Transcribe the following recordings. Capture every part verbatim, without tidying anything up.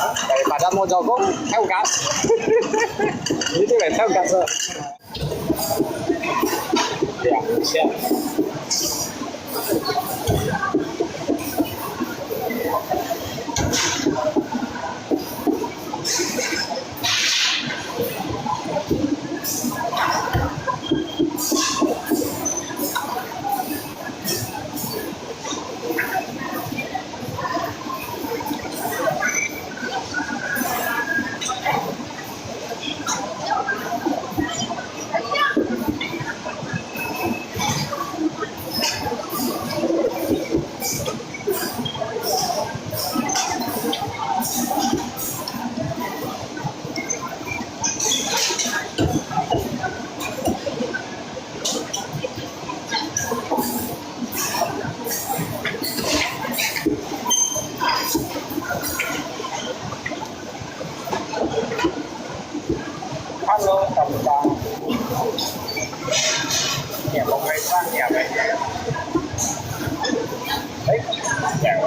Daripada mau jauh kong, tau gas. Ini tu kan, tau gas. Ya, siap. Hello，大家。你好，我是张亚伟。哎，亚伟。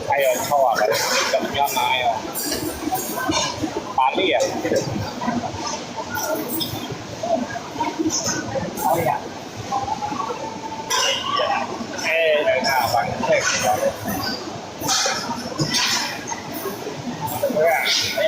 哎呦，臭啊，咁樣啊，哎呦，巴黎啊。哎呀，哎，等一下，帮你check一下。对啊，哎。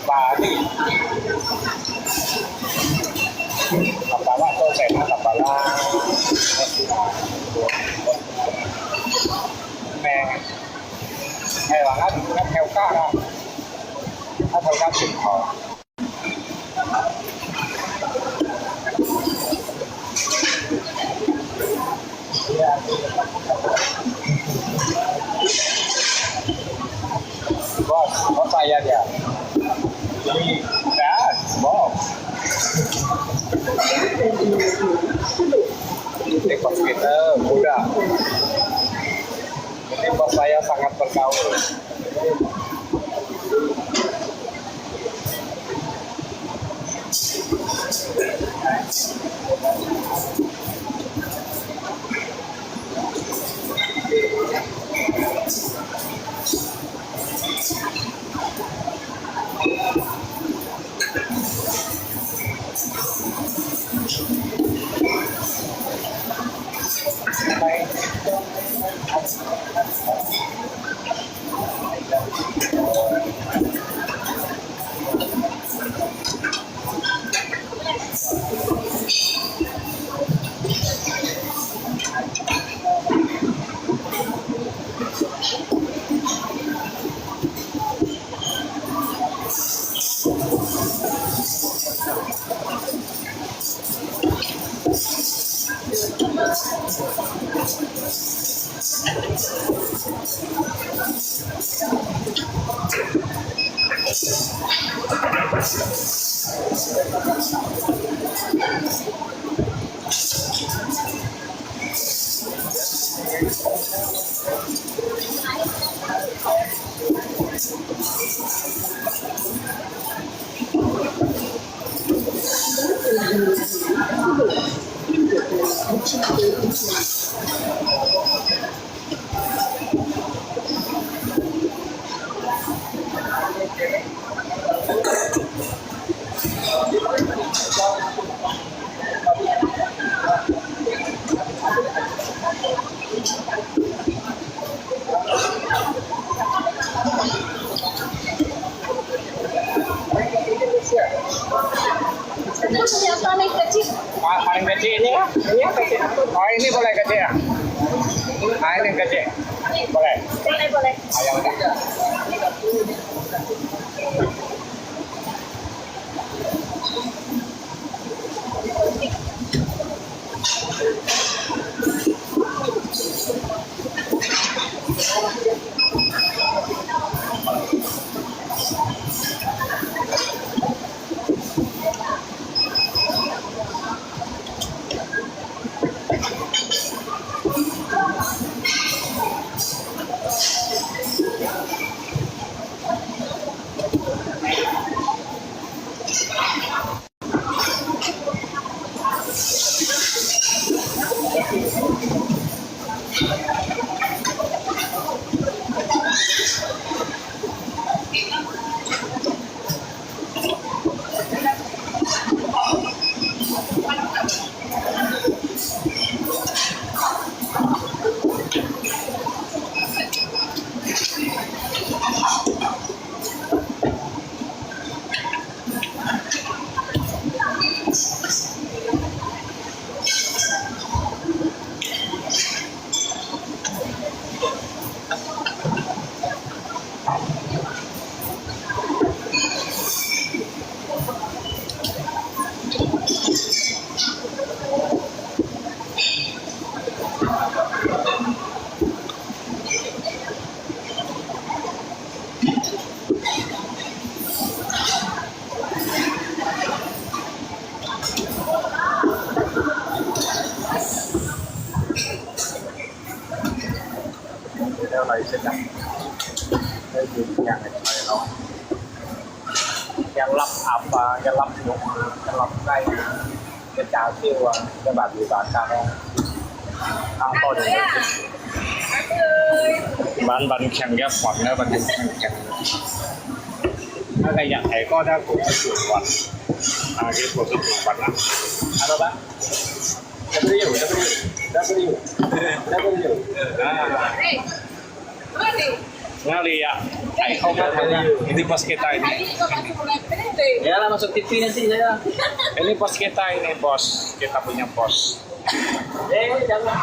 巴黎。Apa lah, tu saya nak apa lah. Meh. Ayo, angkat, angkat, helka lah. Angkat, helka, sih, oh. Boss, boss saya dia. Ini, ya, boss. Ini bos kita, muda. Ini bos saya sangat bergaul. Ah, paling kecil ini ya? Ini ya kecil. Oh, ini boleh kecil ya? Ah, ini kecil. Boleh. Boleh, boleh. Ayam kecil. Kita lain sedap. Saya jadi yang saya tahu. Yang lap apa, yang lap nyok, yang lap kai, yang cà siu, yang babi bakar. Ang to ni. Ban ban kiang ya kuat na ban kiang kiang. Nah, kayak hai ko dah ko tu kuat. Ah, kita ko tu kuat lah. Apa ba? W, W, W, W. Ah. Ngali ya. Ay, kau kan W. Ini bos kita ini. Ya lah, masuk T V nanti saya. Ini bos kita ini, bos. Kita punya bos. Eh, jangan.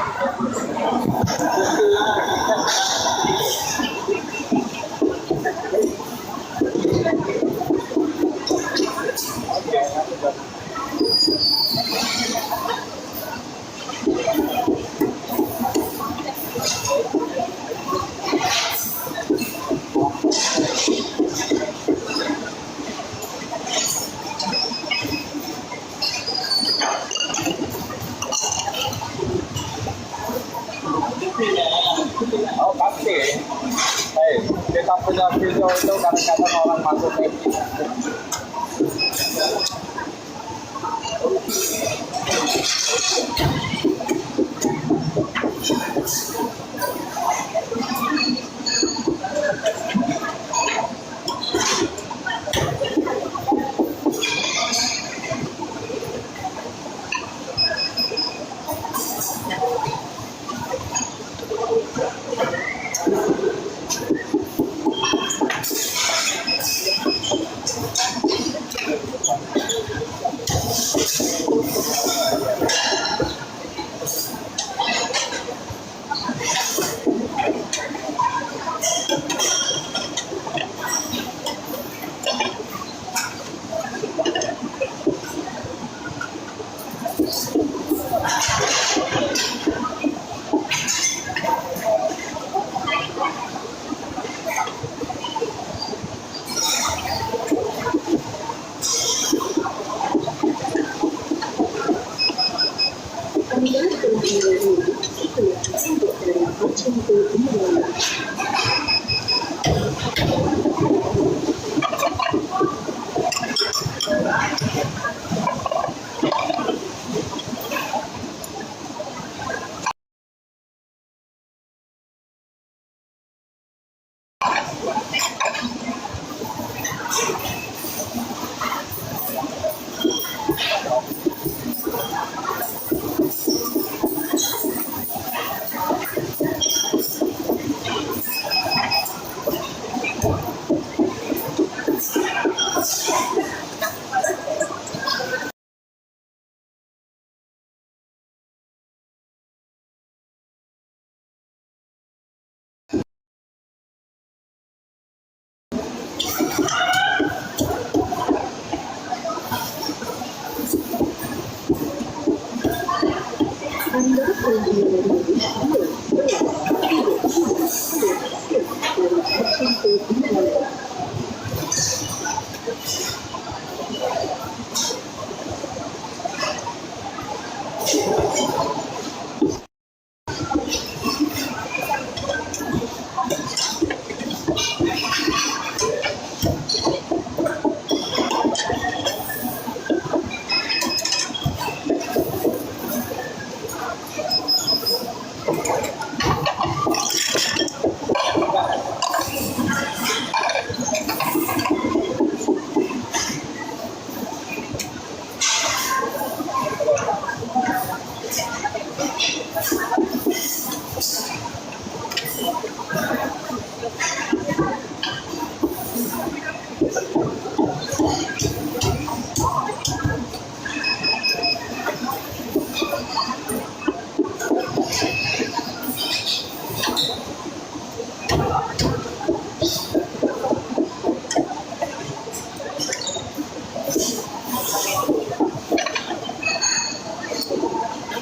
Oh, pasti. Hei, kita punya video itu kadang-kadang orang masuk ke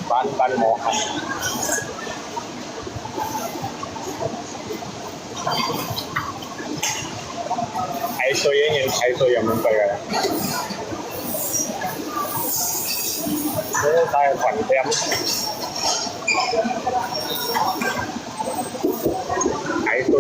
Ban-ban mò hàn. Ai, so yên yên, ai, so yên yên,明白了。這是在飯店。排队。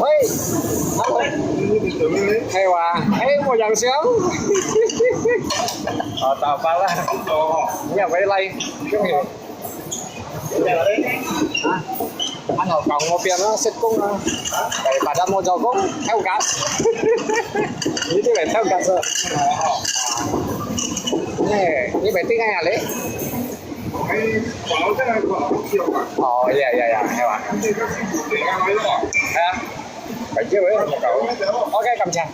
喂，係哇，哎，我楊兄。啊，打包啦。你也沒來，兄弟。 啊，啊，no，講我邊啊，識講啊，哎，pada mau做工，偷cargo。你就來偷cargo。哎，你買定啊咧？哦，呀，呀，呀，係哇。係啊，感謝喂，OK，感謝。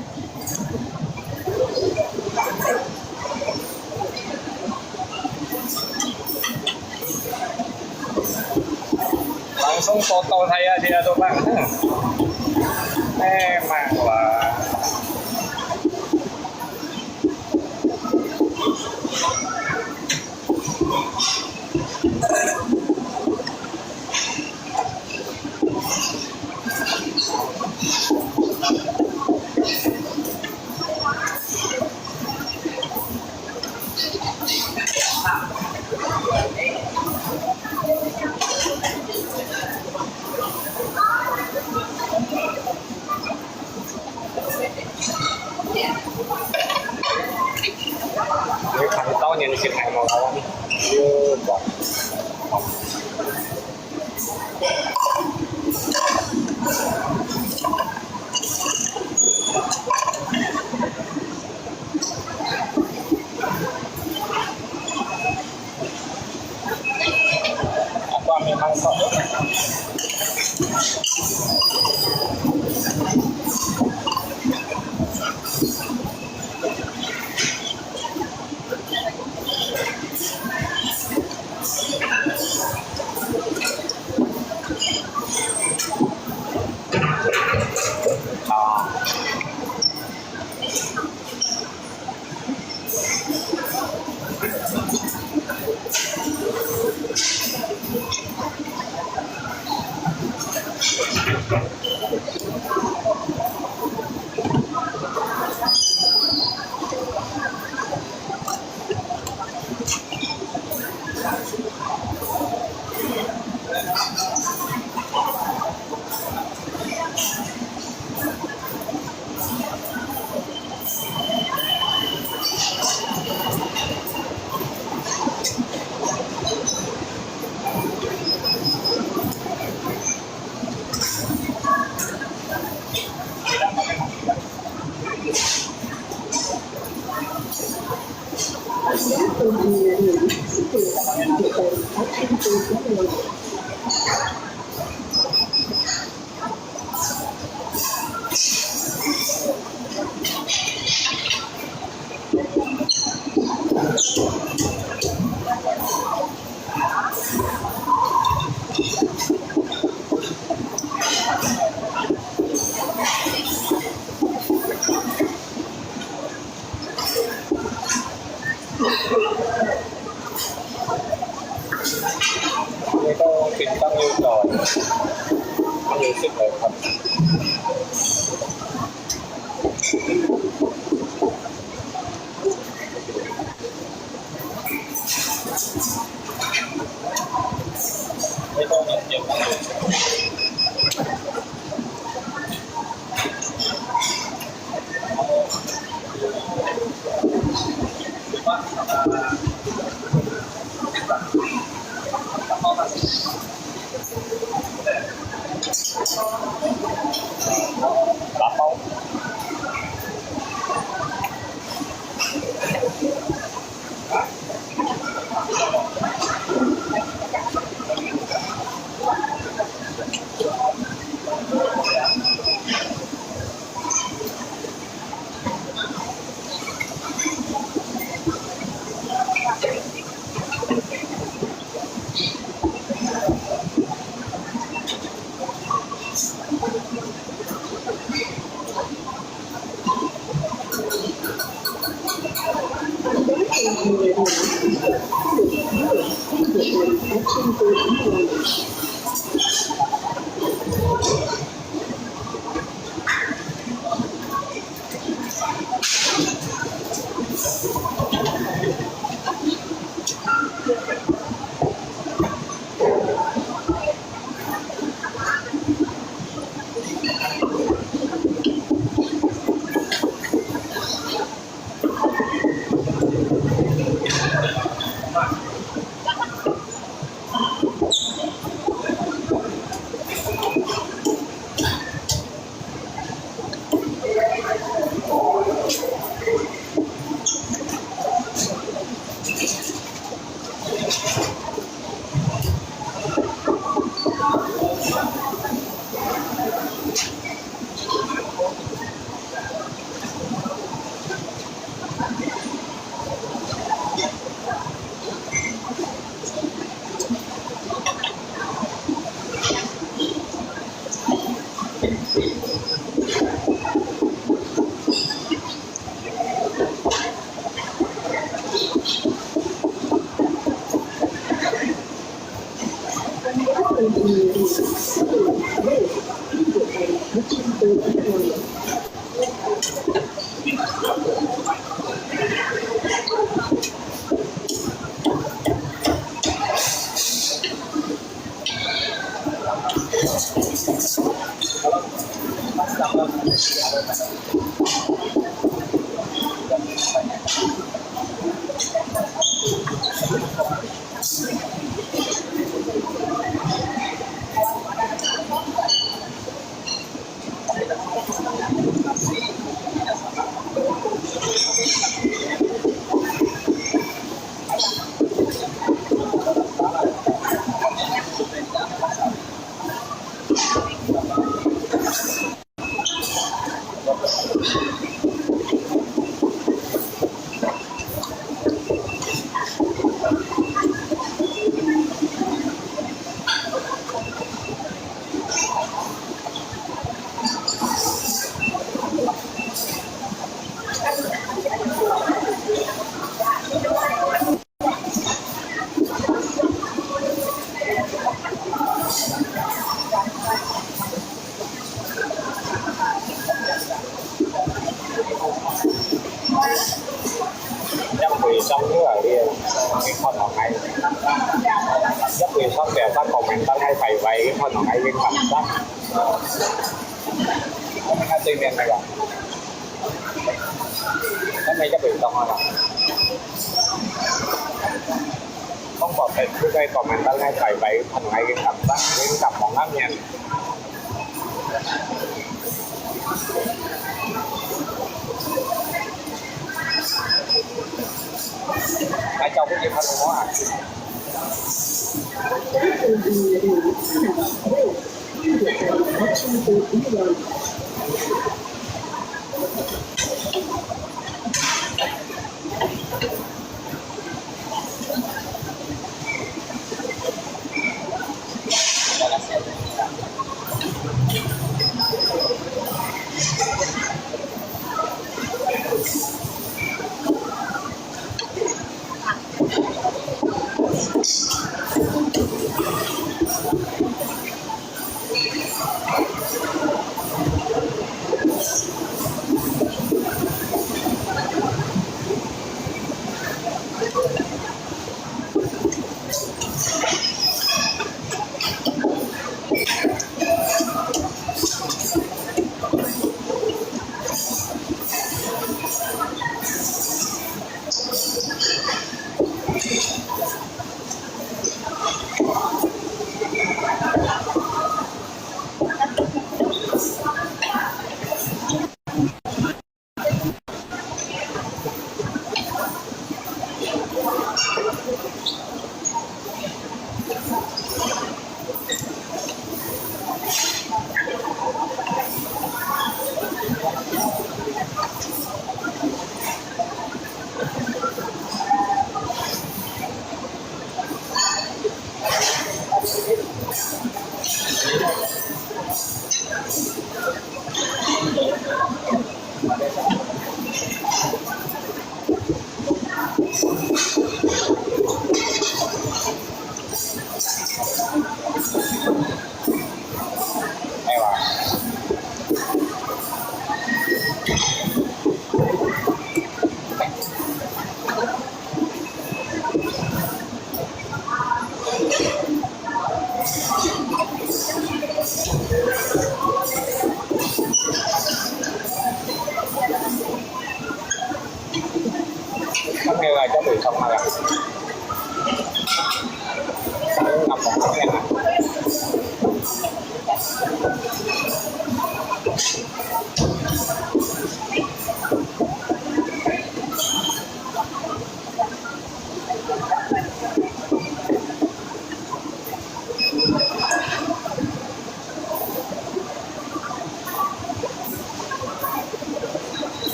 Langsung foto saya di Adopan. Memang lah. 你都平常有做，有食來看。你都能用。一回上去啊，你，你看到𠊎，一回上表達comment，等下排排，你看到𠊎已經感覺。我們看對面那個，那邊一回上啊。講過排，你在comment，等下排排，看到𠊎已經感覺，已經感覺那邊。 來，照顧佢，看到無啊？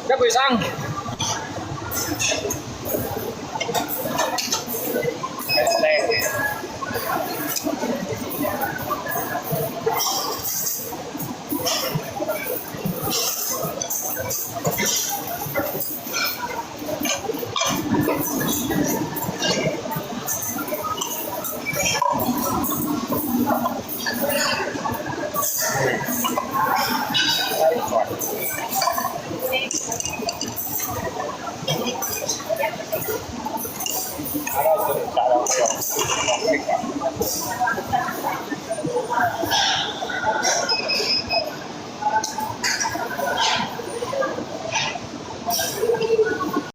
Các buổi sáng.